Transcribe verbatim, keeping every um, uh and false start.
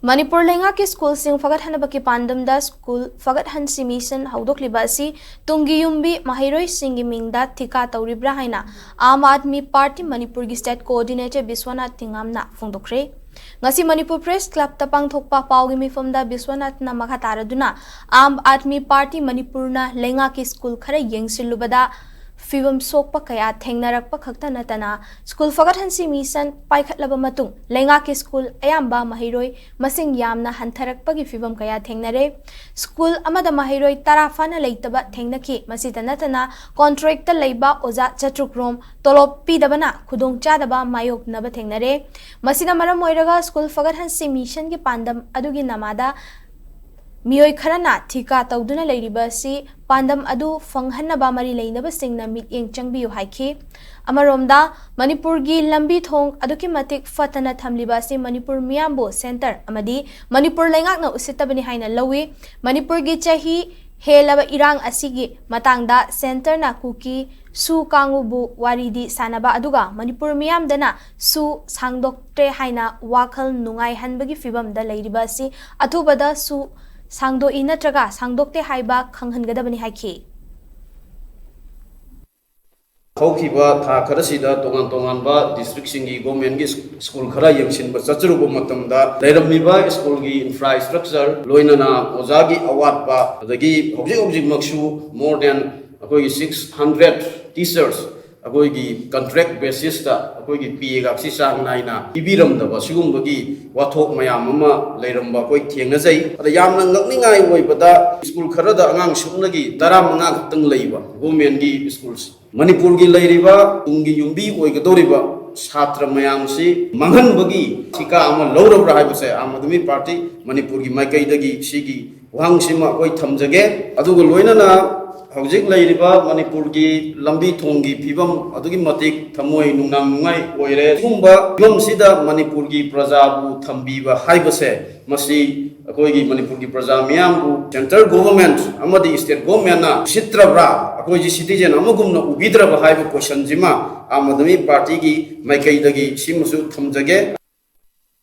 ꯃꯅꯤꯄꯨꯔ ꯂꯩꯉꯥꯛꯀꯤ ꯁ꯭ꯀꯨꯜꯁꯤꯡ ꯐꯒꯠꯍꯟꯅꯕꯒꯤ ꯄꯥꯟꯗꯝꯗ school ꯐꯒꯠꯍꯟꯁꯤ mission ꯍꯧꯗꯣꯛꯂꯤꯕ ꯑꯁꯤ ꯇꯨꯡꯒꯤ ꯌꯨꯝꯕꯤ ꯃꯍꯩꯔꯣꯏꯁꯤꯡꯒꯤ ꯃꯤꯡꯗ ꯊꯤꯀꯥ ꯇꯧꯔꯤꯕ꯭ꯔꯥ ꯍꯥꯏꯅ ꯑꯥꯝ ꯑꯥꯗꯃꯤ ꯄꯥꯔꯇꯤ ꯃꯅꯤꯄꯨꯔꯒꯤ ꯁ꯭ꯇꯦꯠ ꯀꯣꯑꯣꯔꯗꯤꯅꯦꯇꯔ ꯕꯤꯁ꯭ꯋꯅꯥꯊ ꯊꯤꯉꯥꯝꯅ ꯐꯣꯡꯗꯣꯛꯈ꯭ꯔꯦ꯫ ꯉꯁꯤ ꯃꯅꯤꯄꯨꯔ ꯄ꯭ꯔꯦꯁ ꯀ꯭ꯂꯕꯇ ꯄꯥꯡꯊꯣꯛꯄ ꯄꯥꯎꯒꯤ ꯃꯤꯐꯝꯗ ꯕꯤꯁ꯭ꯋꯅꯥꯊꯅ ꯃꯈꯥ ꯇꯥꯔꯗꯨꯅ ꯑꯥꯝ ꯑꯥꯗꯃꯤ ꯄꯥꯔꯇꯤ ꯃꯅꯤꯄꯨꯔꯅ ꯂꯩꯉꯥꯛꯀꯤ ꯁ꯭ꯀꯨꯜ ꯈꯔ ꯌꯦꯡꯁꯤꯜꯂꯨꯕꯗ ꯐꯤꯕꯝ ꯁꯣꯛꯄ ꯀꯌꯥ ꯊꯦꯡꯅꯔꯛꯄ ꯈꯛꯇ ꯅꯠꯇꯅ ꯁ꯭ꯀꯨꯜ ꯐꯒꯠꯍꯟꯁꯤ ꯃꯤꯁꯟ ꯄꯥꯏꯈꯠꯂꯕ ꯃꯇꯨꯡ ꯂꯩꯉꯥꯛꯀꯤ ꯁ꯭ꯀꯨꯜ ꯑꯌꯥꯝꯕ ꯃꯍꯩꯔꯣꯏ ꯃꯁꯤꯡ ꯌꯥꯝꯅ ꯍꯟꯊꯔꯛꯄꯒꯤ ꯐꯤꯕꯝ ꯀꯌꯥ ꯊꯦꯡꯅꯔꯦ꯫ ꯁ꯭ꯀꯨꯜ ꯑꯃꯗ ꯃꯍꯩꯔꯣꯏ ꯇꯔꯥ ꯐꯥꯅ ꯂꯩꯇꯕ ꯊꯦꯡꯅꯈꯤ꯫ ꯃꯁꯤꯗ ꯅꯠꯇꯅ ꯀꯣꯟꯇ꯭ꯔꯦꯛꯇ ꯂꯩꯕ ꯑꯣꯖꯥ ꯆꯥꯇ꯭ꯔꯨꯛ ꯔꯣꯝ ꯇꯣꯂꯣꯞ ꯄꯤꯗꯕꯅ ꯈꯨꯗꯣꯡꯆꯥꯗꯕ ꯃꯥꯌꯣꯛꯅꯕ ꯊꯦꯡꯅꯔꯦ꯫ ꯃꯁꯤꯅ ꯃꯔꯝ ꯑꯣꯏꯔꯒ ꯁ꯭ꯀꯨꯜ ꯐꯒꯠꯍꯟꯁꯤ ꯃꯤꯁꯟꯒꯤ ꯄꯥꯟꯗꯝ ꯑꯗꯨꯒꯤ ꯅꯃꯥꯗ ꯃꯤꯑꯣꯏ ꯈꯔꯅ ꯊꯤꯀꯥ ꯇꯧꯗꯨꯅ ꯂꯩꯔꯤꯕ ꯑꯁꯤ ꯄꯥꯟꯗꯝ ꯑꯗꯨ ꯐꯪꯍꯟꯅꯕ ꯃꯔꯤ ꯂꯩꯅꯕꯁꯤꯡꯅ ꯃꯤꯠꯌꯦꯡ ꯆꯪꯕꯤꯌꯨ ꯍꯥꯏꯈꯤ꯫ ꯑꯃꯔꯣꯝꯗ, ꯃꯅꯤꯄꯨꯔꯒꯤ ꯂꯝꯕꯤ ꯊꯣꯡ ꯑꯗꯨꯛꯀꯤ ꯃꯇꯤꯛ ꯐꯠꯇꯅ ꯊꯝꯂꯤꯕ ꯑꯁꯤ ꯃꯅꯤꯄꯨꯔ ꯃꯤꯌꯥꯝꯕꯨ ꯁꯦꯟꯇꯔ ꯑꯃꯗꯤ ꯃꯅꯤꯄꯨꯔ ꯂꯩꯉꯥꯛꯅ ꯎꯁꯤꯠꯇꯕꯅꯤ ꯍꯥꯏꯅ ꯂꯧꯏ꯫ ꯃꯅꯤꯄꯨꯔꯒꯤ ꯆꯍꯤ ꯍꯦꯜꯂꯕ ꯏꯔꯥꯡ ꯑꯁꯤꯒꯤ ꯃꯇꯥꯡꯗ ꯁꯦꯟꯇꯔꯅ ꯀꯨꯀꯤ ꯁꯨ ꯀꯥꯡꯕꯨꯕꯨ ꯋꯥꯔꯤꯗꯤ ꯁꯥꯟꯅꯕ ꯑꯗꯨꯒ ꯃꯅꯤꯄꯨꯔ ꯃꯤꯌꯥꯝꯗꯅ ꯁꯨ ꯁꯥꯡꯗꯣꯛꯇ꯭ꯔꯦ ꯍꯥꯏꯅ ꯋꯥꯈꯜ ꯅꯨꯡꯉꯥꯏꯍꯟꯕꯒꯤ ꯐꯤꯕꯝꯗ ꯂꯩꯔꯤꯕ ꯑꯁꯤ ꯑꯊꯨꯕꯗ ꯁꯨ ꯁꯥꯡꯗꯣꯛꯏ ꯅꯠꯇ꯭ꯔꯒ ꯁꯥꯡꯗꯣꯛꯇꯦ ꯍꯥꯏꯕ ꯈꯪꯍꯟꯒꯗꯕꯅꯤ ꯍꯥꯏꯈꯤ꯫ ꯍꯧꯈꯤꯕ ꯊꯥ ꯈꯔꯁꯤꯗ ꯇꯣꯉꯥꯟ ꯇꯣꯉꯥꯟꯕ ꯗꯤꯁꯇ꯭ꯔꯤꯛꯁꯤꯡꯒꯤ ꯒꯣꯔꯃꯦꯟꯒꯤ ꯁ꯭ꯀꯨꯜ ꯈꯔ ꯌꯦꯡꯁꯤꯟꯕ ꯆꯠꯆꯔꯨꯕ ꯃꯇꯝꯗ ꯂꯩꯔꯝꯃꯤꯕ ꯁ꯭ꯀꯨꯜꯒꯤ ꯏꯟꯐ꯭ꯔꯥꯁ꯭ꯇ꯭ꯔꯛꯆꯔ, ꯂꯣꯏꯅꯅ ꯑꯣꯖꯥꯒꯤ ꯑꯋꯥꯠꯄ, ꯑꯗꯒꯤ ꯍꯧꯖꯤꯛ ꯍꯧꯖꯤꯛꯃꯛꯁꯨ more than ꯑꯩꯈꯣꯏꯒꯤ six hundred teachers ꯑꯩꯈꯣꯏꯒꯤ ꯀꯟꯇ꯭ꯔꯦꯛ ꯕꯦꯁꯤꯁꯇ ꯑꯩꯈꯣꯏꯒꯤ ꯄꯦꯒꯁꯤ ꯆꯥꯡ ꯅꯥꯏꯅ ꯄꯤꯕꯤꯔꯝꯗꯕ ꯁꯤꯒꯨꯝꯕꯒꯤ ꯋꯥꯊꯣꯛ ꯃꯌꯥꯝ ꯑꯃ ꯂꯩꯔꯝꯕ ꯑꯩꯈꯣꯏ ꯊꯦꯡꯅꯖꯩ꯫ ꯑꯗ ꯌꯥꯝꯅ ꯉꯛꯅꯤꯡꯉꯥꯏ ꯑꯣꯏꯕꯗ ꯁ꯭ꯀꯨꯜ ꯈꯔꯗ ꯑꯉꯥꯡ ꯁꯨꯞꯅꯒꯤ ꯇꯔꯥꯃꯉꯥ ꯈꯛꯇꯪ ꯂꯩꯕ ꯒꯣꯔꯃꯦꯟꯒꯤ ꯁ꯭ꯀꯨꯜꯁꯦ ꯃꯅꯤꯄꯨꯔꯒꯤ ꯂꯩꯔꯤꯕ ꯇꯨꯡꯒꯤ ꯌꯨꯝꯕꯤ ꯑꯣꯏꯒꯗꯧꯔꯤꯕ ꯁꯥꯇ꯭ꯔ ꯃꯌꯥꯝꯁꯤ ꯃꯥꯡꯍꯟꯕꯒꯤ ꯊꯤꯀꯥ ꯑꯃ ꯂꯧꯔꯕ꯭ꯔꯥ ꯍꯥꯏꯕꯁꯦ ꯑꯥꯝ ꯑꯥꯗꯃꯤ ꯄꯥꯔꯇꯤ ꯃꯅꯤꯄꯨꯔꯒꯤ ꯃꯥꯏꯀꯩꯗꯒꯤ ꯁꯤꯒꯤ ꯋꯥꯍꯪꯁꯤꯃ ꯑꯩꯈꯣꯏ ꯊꯝꯖꯒꯦ꯫ ꯑꯗꯨꯒ ꯂꯣꯏꯅꯅ ꯍꯧꯖꯤꯛ ꯂꯩꯔꯤꯕ ꯃꯅꯤꯄꯨꯔꯒꯤ ꯂꯝꯕꯤ ꯊꯣꯡꯒꯤ ꯐꯤꯕꯝ ꯑꯗꯨꯛꯀꯤ ꯃꯇꯤꯛ ꯊꯃꯣꯏ ꯅꯨꯡꯅꯥꯡ ꯅꯨꯡꯉꯥꯏ ꯑꯣꯏꯔꯦ꯫ ꯁꯤꯒꯨꯝꯕ ꯐꯤꯕꯝꯁꯤꯗ ꯃꯅꯤꯄꯨꯔꯒꯤ ꯄ꯭ꯔꯖꯥꯕꯨ ꯊꯝꯕꯤꯕ ꯍꯥꯏꯕꯁꯦ ꯃꯁꯤ ꯑꯩꯈꯣꯏꯒꯤ ꯃꯅꯤꯄꯨꯔꯒꯤ ꯄ꯭ꯔꯖꯥ ꯃꯤꯌꯥꯝꯕꯨ central government ꯑꯃꯗꯤ state governmentꯅ ꯎꯁꯤꯠꯇ꯭ꯔꯕ꯭ꯔꯥ, ꯑꯩꯈꯣꯏꯁꯤ citizen ꯑꯃꯒꯨꯝꯅ ꯎꯕꯤꯗ꯭ꯔꯕ ꯍꯥꯏꯕ questionꯁꯤꯃ ꯑꯥꯝ ꯑꯥꯗꯃꯤ ꯄꯥꯔꯇꯤꯒꯤ ꯃꯥꯏꯀꯩꯗꯒꯤ ꯁꯤꯃꯁꯨ ꯊꯝꯖꯒꯦ꯫